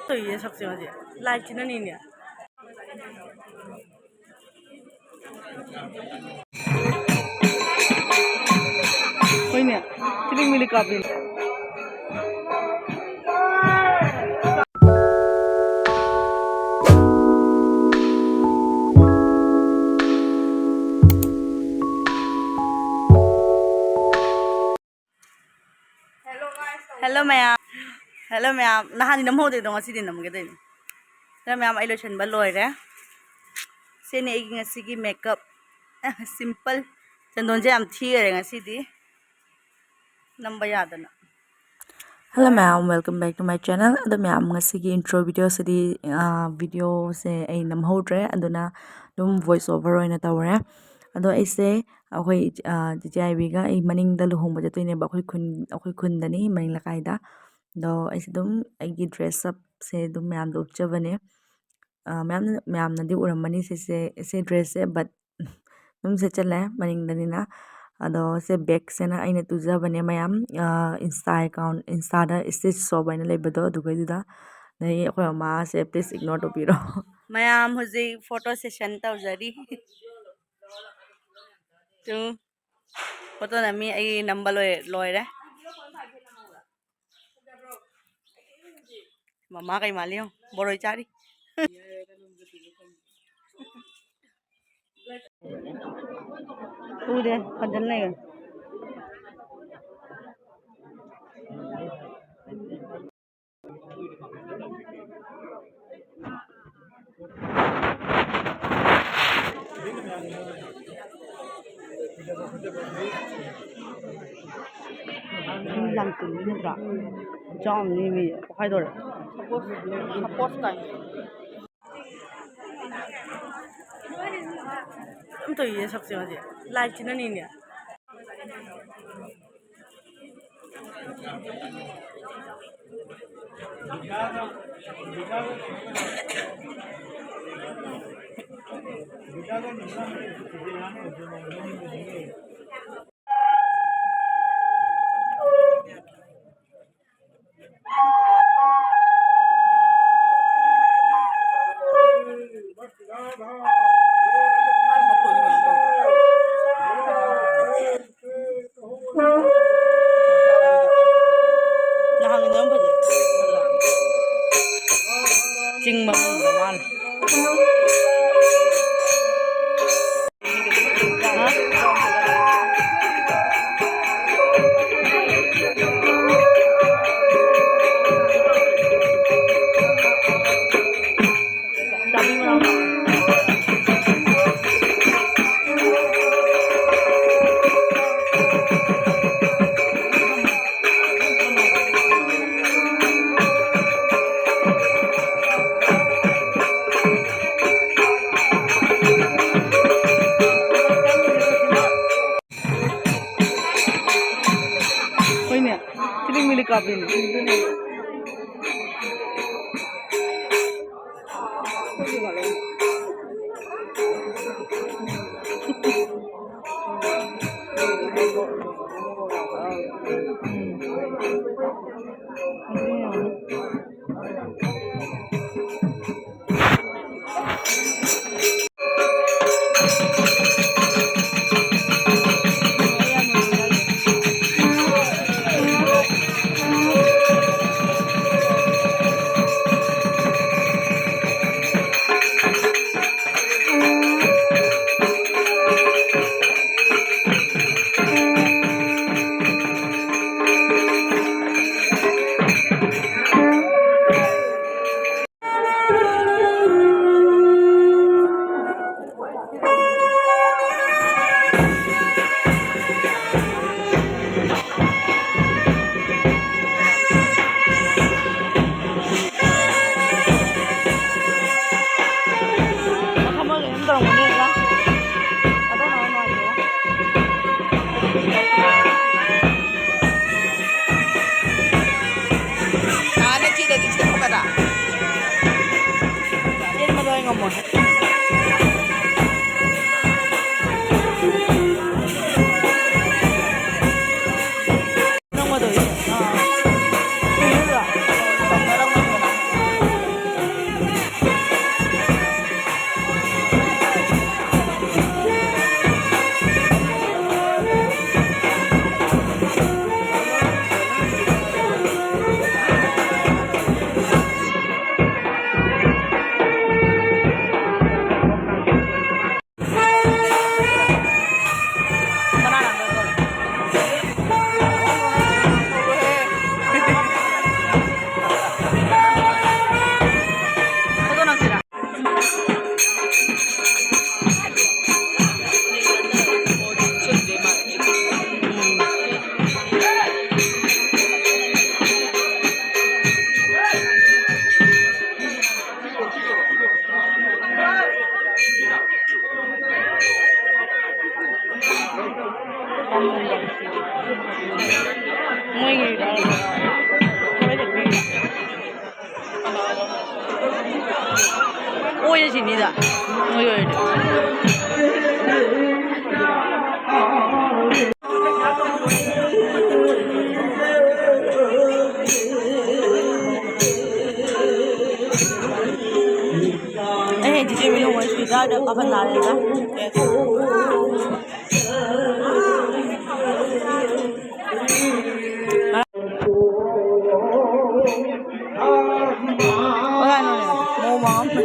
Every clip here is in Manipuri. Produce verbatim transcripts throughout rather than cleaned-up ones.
ꯇꯧꯏꯌꯦ ꯁꯛꯁꯦ ꯍꯧꯖꯤꯛ ꯂꯥꯏꯠꯁꯤꯅꯅꯤꯅꯦ꯫ ꯍꯣꯏꯅꯦ, ꯆꯤꯂꯤꯛ ꯃꯤꯂꯤꯛ ꯀꯥꯞꯄꯤꯅꯦ꯫ ꯍꯦꯜꯂꯣ ꯃꯌꯥꯝ꯫ ꯍꯦꯜꯂꯣ ꯃꯌꯥꯝ꯫ ꯅꯍꯥꯟꯗꯤ ꯅꯝꯍꯧꯗꯦꯗꯣ, ꯉꯁꯤꯗꯤ ꯅꯝꯒꯦ ꯇꯧꯔꯤꯅꯦ꯫ ꯍꯦꯜꯂꯣ ꯃꯌꯥꯝ, ꯑꯩ ꯂꯣꯏꯁꯤꯟꯕ ꯂꯣꯏꯔꯦ꯫ ꯁꯤꯅꯤ ꯑꯩꯒꯤ ꯉꯁꯤꯒꯤ ꯃꯦꯀꯞ꯫ ꯁꯤꯝꯄꯜ꯫ ꯆꯟꯗꯣꯟꯁꯦ ꯌꯥꯝ ꯊꯤꯈꯔꯦ ꯉꯁꯤꯗꯤ, ꯅꯝꯕ ꯌꯥꯗꯅ꯫ Hello ꯃꯌꯥꯝ, welcome back to my channel. ꯑꯗꯣ ꯃꯌꯥꯝ, ꯉꯁꯤꯒꯤ intro video ꯁꯤꯗꯤ, ꯑꯥ, video ꯁꯦ ꯑꯩ ꯅꯝꯍꯧꯗ꯭ꯔꯦ, ꯑꯗꯨꯅ ꯑꯗꯨꯝ voice over ꯑꯣꯏꯅ ꯇꯧꯔꯦ꯫ ꯑꯗꯣ ꯑꯩꯁꯦ ꯑꯩꯈꯣꯏ, ꯑꯥ, ꯆꯤꯆꯦ ꯑꯥꯏꯕꯤꯒ ꯑꯩ ꯃꯅꯤꯡꯗ ꯂꯨꯍꯣꯡꯕ ꯆꯠꯇꯣꯏꯅꯦꯕ, ꯑꯩꯈꯣꯏ ꯈꯨꯟ, ꯑꯩꯈꯣꯏ ꯈꯨꯟꯗꯅꯤ, ꯃꯅꯤꯡ ꯂꯩꯀꯥꯏꯗ꯫ ꯑꯗꯣ ꯑꯩꯁꯦ ꯑꯗꯨꯝ ꯑꯩꯒꯤ dress up ꯁꯦ ꯑꯗꯨꯝ ꯃꯌꯥꯝꯗ ꯎꯠꯆꯕꯅꯦ꯫ ꯑꯥ, ꯃꯌꯥꯝꯅ, ꯃꯌꯥꯝꯅꯗꯤ ꯎꯔꯝꯃꯅꯤ ꯁꯤꯁꯦ, ꯁꯤ dress ꯁꯦ, but ꯑꯗꯨꯝ ꯁꯦꯠꯆꯜꯂꯦ ꯃꯅꯤꯡꯗꯅꯤꯅ꯫ ꯑꯗꯣ ꯁꯦ bag ꯁꯤꯅ ꯑꯩꯅ ꯇꯨꯖꯕꯅꯦ ꯃꯌꯥꯝ, ꯑꯥ, Insta account, Insta ꯗ Stitch Shop ꯍꯥꯏꯅ ꯂꯩꯕꯗꯣ, ꯑꯗꯨꯒꯩꯗꯨꯗ꯫ ꯑꯗꯩ ꯑꯩꯈꯣꯏ ꯃꯃꯥꯁꯦ please ignore ꯇꯧꯕꯤꯔꯣ꯫ ꯃꯌꯥꯝ ꯍꯧꯖꯤꯛ photo session ꯇꯧꯖꯔꯤ꯫ ꯇꯨ, photo ꯅꯝꯃꯤ, ꯑꯩ ꯅꯝꯕ ꯂꯣꯏ-, ꯂꯣꯏꯔꯦ꯫ ꯃꯃꯥ ꯀꯩ ꯃꯥꯜꯂꯤ ꯌꯦꯡꯉꯨ, ꯕꯣꯔꯣꯏ ꯆꯥꯔꯤ꯫ ꯎꯗꯦ, ꯐꯖꯅ ꯂꯩꯔꯦ꯫ ꯃꯤ ꯌꯥꯝ ꯇꯤꯟꯕ ꯅꯠꯇ꯭ꯔꯥ? ꯈꯨꯆꯥꯎ ꯑꯃꯅꯤ ꯃꯤ ꯄꯣꯛꯈꯥꯏꯗꯧꯔꯦ꯫ ꯁꯄꯣꯁ, ꯁꯄꯣꯁ ꯇꯥꯏ꯫ ꯑꯗꯨꯝ ꯇꯧꯏꯌꯦ ꯁꯛꯁꯦ ꯍꯧꯖꯤꯛ꯫ ꯂꯥꯏꯠꯁꯤꯅꯅꯤꯅꯦ꯫ ꯏꯪꯕ ꯃꯅꯨꯡꯗ ꯃꯥꯅ꯫ ꯍꯣꯏꯅꯦ, ꯊꯤꯂꯤꯛ ꯃꯤꯂꯤꯛ ꯀꯥꯞꯄꯤꯅꯦ꯫ ꯃꯈꯜ ꯃꯈꯜ ꯑꯗꯨꯝ ꯇꯧꯔꯝꯒꯅꯤꯗ꯫ ꯑꯗꯣ ꯅꯨꯡꯉꯥꯏꯇꯦꯗ꯫ ꯅꯍꯥꯟꯅ ꯆꯦꯜꯂꯗꯤ ꯆꯦꯟꯊꯣꯛꯀꯗ꯭ꯔꯥ? ꯆꯦꯟꯕꯗꯣ ꯑꯩ ꯉꯝꯃꯣꯏ꯫ ꯅꯪ ꯑꯗꯣ, ꯑꯥ꯫ ꯀꯨꯏꯔꯗ꯭ꯔꯥ? ꯇꯝꯅꯔꯝꯒꯅꯤꯗꯅ꯫ ꯑꯣꯏꯔꯁꯤꯅꯤꯗ, ꯅꯣꯏ ꯑꯣꯏꯔꯗꯤ꯫ ꯑꯩ ꯍꯌꯦꯡ ꯆꯤꯆꯦ ꯃꯤꯅꯨ ꯍꯣꯏ ꯁ꯭ꯄꯤꯀꯔꯗ ꯀꯥꯈꯠ ꯇꯥꯔꯦꯗ꯫ ꯀꯅꯥꯅꯣꯅꯦ? ꯃꯧ ꯃꯥꯝꯃ꯫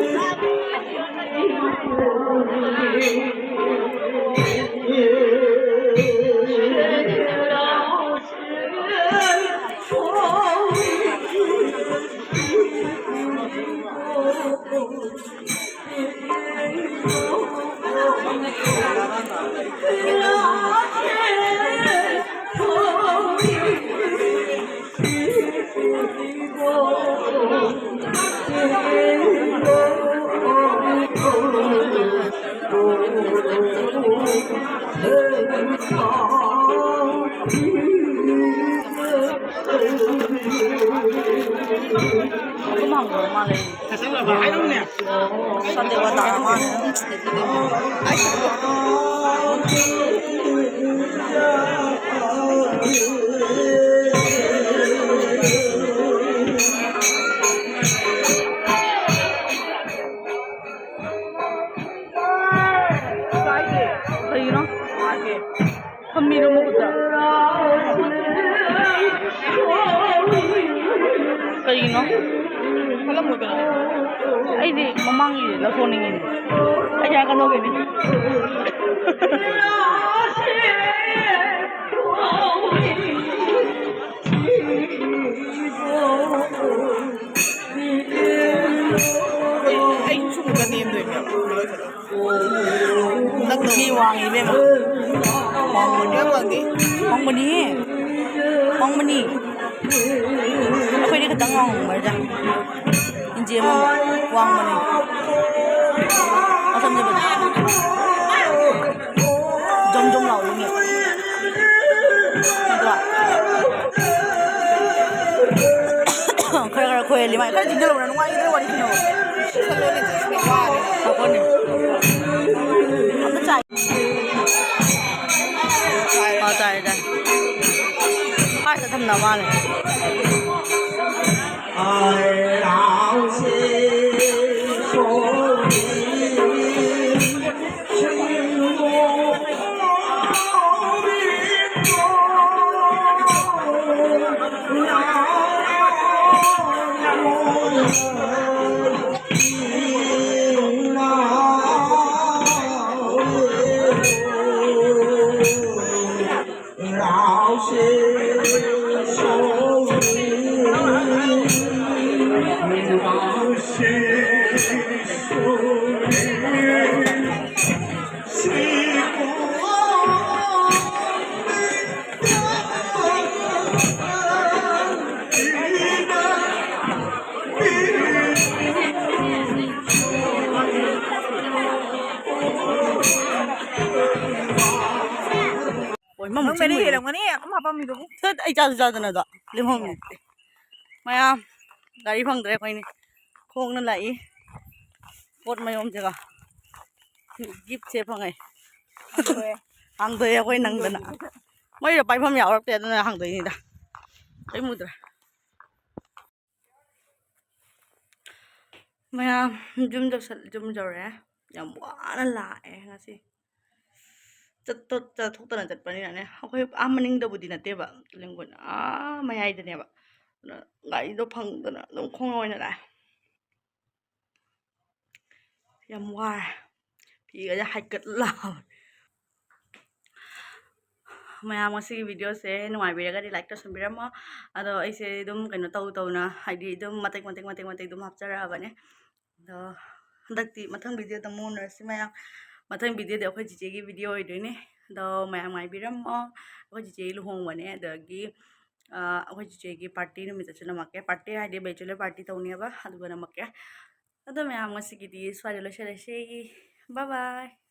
ꯑꯗꯨꯝ ꯍꯪꯕ ꯃꯥꯜꯂꯦ꯫ ꯁꯟꯗꯦ ꯋꯥꯇꯥ ꯃꯥꯜꯂꯦ꯫ ꯀꯩꯒꯤꯅꯣ? ꯊꯝꯃꯤꯔꯣ ꯃꯈꯨꯠꯇ? ꯀꯩꯒꯤꯅꯣ? ꯈꯜꯂꯝꯃꯣꯏ ꯀꯩꯅꯣ? ꯑꯩꯗꯤ ꯃꯃꯥꯡꯒꯤ ꯂꯧꯊꯣꯛꯅꯤꯡꯉꯤꯅꯦ꯫ ꯑꯩ ꯌꯥ ꯀꯩꯅꯣꯒꯤꯅꯤ꯫ ꯑꯩ ꯁꯨꯝꯕ ꯅꯦꯝꯗꯣꯏꯅꯦ꯫ ꯃꯤ ꯋꯥꯡꯉꯤ ꯏꯕꯦꯝꯃ꯫ ꯋꯥꯡꯕꯅꯤ꯫ ꯌꯥꯝ ꯋꯥꯡꯗꯦ꯫ ꯋꯥꯡꯕꯅꯤ꯫ ꯋꯥꯡꯕꯅꯤ꯫ ꯑꯩꯈꯣꯏꯗꯤ ꯈꯤꯇꯪ ꯋꯥꯡꯕ ꯃꯔꯛꯇ꯫ ꯏꯟꯆꯤ ꯑꯃꯃꯨꯛ ꯋꯥꯡꯕꯅꯤ꯫ ꯃꯁꯝꯁꯦ ꯐꯖ-, ꯖꯣꯝ ꯖꯣꯝ ꯂꯥꯎꯗꯣꯏꯅꯦ꯫ ꯅꯠꯇ꯭ꯔꯥ? ꯂꯤꯃꯥꯏ ꯈꯔ ꯆꯤꯡꯁꯤꯜꯂꯧꯔꯥ, ꯅꯨꯡꯉꯥꯏꯈꯤꯗ꯭ꯔꯦ ꯋꯥꯔꯤꯁꯤꯅ꯫ ꯉꯥꯏꯈꯣꯅꯦ꯫ ꯑꯝꯇ ꯆꯥꯏ꯫ ꯑꯣ, ꯇꯥꯏ, ꯇꯥꯏ꯫ ꯄꯥꯏꯔꯒ ꯊꯝꯅ ꯃꯥꯜꯂꯦ꯫ ꯍꯣꯏ, ꯃꯃꯨꯠ ꯅꯪ ꯃꯔꯤ ꯆꯤꯡꯕꯩ ꯍꯦꯜꯂꯝꯒꯅꯤ, ꯑꯗꯨꯝ ꯍꯥꯄꯝꯃꯤꯗꯨꯕꯨ꯫ ꯊꯠ, ꯑꯩ ꯆꯥꯁꯨ ꯆꯥꯗꯅ ꯑꯗꯣ ꯂꯦꯝꯍꯧꯔꯝꯃꯤ꯫ ꯃꯌꯥꯝ ꯒꯥꯔꯤ ꯐꯪꯗ꯭ꯔꯦ ꯑꯩꯈꯣꯏꯅꯤ꯫ ꯈꯣꯡꯅ ꯂꯥꯛꯏ꯫ ꯄꯣꯠ ꯃꯌꯣꯝꯁꯤꯒ꯫ ꯒꯤꯐꯁꯦ ꯐꯪꯉꯦ꯫ ꯍꯥꯡꯗꯣꯛꯑꯦ꯫ ꯍꯥꯡꯗꯣꯛꯑꯦ ꯑꯩꯈꯣꯏ ꯅꯪꯗꯅ꯫ ꯃꯣꯏꯗꯣ ꯄꯥꯏꯐꯝ ꯌꯥꯎꯔꯛꯇꯦ, ꯑꯗꯨꯅ ꯍꯥꯡꯗꯣꯛꯏꯅꯤꯗ꯫ ꯀꯩꯝ ꯎꯗ꯭ꯔꯦ꯫ ꯃꯌꯥꯝ ꯌꯨꯝ ꯌꯧꯁꯜ-, ꯌꯨꯝ ꯌꯧꯔꯛꯑꯦ꯫ ꯌꯥꯝ ꯋꯥꯅ ꯂꯥꯛꯑꯦ ꯉꯁꯤ꯫ ꯆꯠꯇꯣ-, ꯆꯠꯊꯣꯛꯇꯅ ꯆꯠꯄꯅꯤꯅꯅꯦ꯫ ꯑꯩꯈꯣꯏ ꯑꯥ ꯃꯅꯤꯡꯗꯕꯨꯗꯤ ꯅꯠꯇꯦꯕ, ꯂꯦꯡꯒꯣꯜ ꯑꯥ ꯃꯌꯥꯏꯗꯅꯦꯕ꯫ ꯑꯗꯨꯅ ꯒꯥꯔꯤꯗꯣ ꯐꯪꯗꯅ ꯑꯗꯨꯝ ꯈꯣꯡꯅ ꯑꯣꯏꯅ ꯂꯥꯛꯑꯦ꯫ ꯌꯥꯝ ꯋꯥꯔꯦ꯫ ꯐꯤꯒꯁꯦ ꯍꯥꯏꯀꯠ ꯂꯥꯎꯔꯦ꯫ ꯃꯌꯥꯝ ꯉꯁꯤꯒꯤ videoꯁꯦ ꯅꯨꯡꯉꯥꯏꯕꯤꯔꯒꯗꯤ like ꯇꯧꯁꯟꯕꯤꯔꯝꯃꯣ꯫ ꯑꯗꯣ ꯑꯩꯁꯦ ꯑꯗꯨꯝ ꯀꯩꯅꯣ ꯇꯧ ꯇꯧꯅ, ꯍꯥꯏꯗꯤ ꯑꯗꯨꯝ ꯃꯇꯦꯛ ꯃꯇꯦꯛ ꯃꯇꯦꯛ ꯃꯇꯦꯛ ꯑꯗꯨꯝ ꯍꯥꯞꯆꯔꯛꯑꯕꯅꯦ꯫ ꯑꯗꯣ ꯍꯟꯗꯛꯇꯤ ꯃꯊꯪ videoꯗ ꯑꯃꯨꯛ ꯎꯅꯔꯁꯤ ꯃꯌꯥꯝ꯫ ꯃꯊꯪ videoꯗꯤ ꯑꯩꯈꯣꯏ ꯆꯤꯆꯦꯒꯤ video ꯑꯣꯏꯗꯣꯏꯅꯦ꯫ ꯑꯗꯣ ꯃꯌꯥꯝ ꯉꯥꯏꯕꯤꯔꯝꯃꯣ꯫ ꯑꯩꯈꯣꯏ ꯆꯤꯆꯦꯒꯤ ꯂꯨꯍꯣꯡꯕꯅꯦ, ꯑꯗꯒꯤ, ꯑ, ꯑꯩꯈꯣꯏ ꯆꯤꯆꯦꯒꯤ party ꯅꯨꯃꯤꯠꯇꯁꯨ ꯅꯝꯃꯛꯀꯦ꯫ Party ꯍꯥꯏꯗꯤ bachelor party ꯇꯧꯅꯦꯕ, ꯑꯗꯨꯒ ꯅꯝꯃꯛꯀꯦ꯫ ꯑꯗꯣ ꯃꯌꯥꯝ ꯉꯁꯤꯒꯤꯗꯤ ꯁ꯭ꯋꯥꯏꯗ ꯂꯣꯏꯁꯤꯜꯂꯁꯤ꯫ Bye bye꯫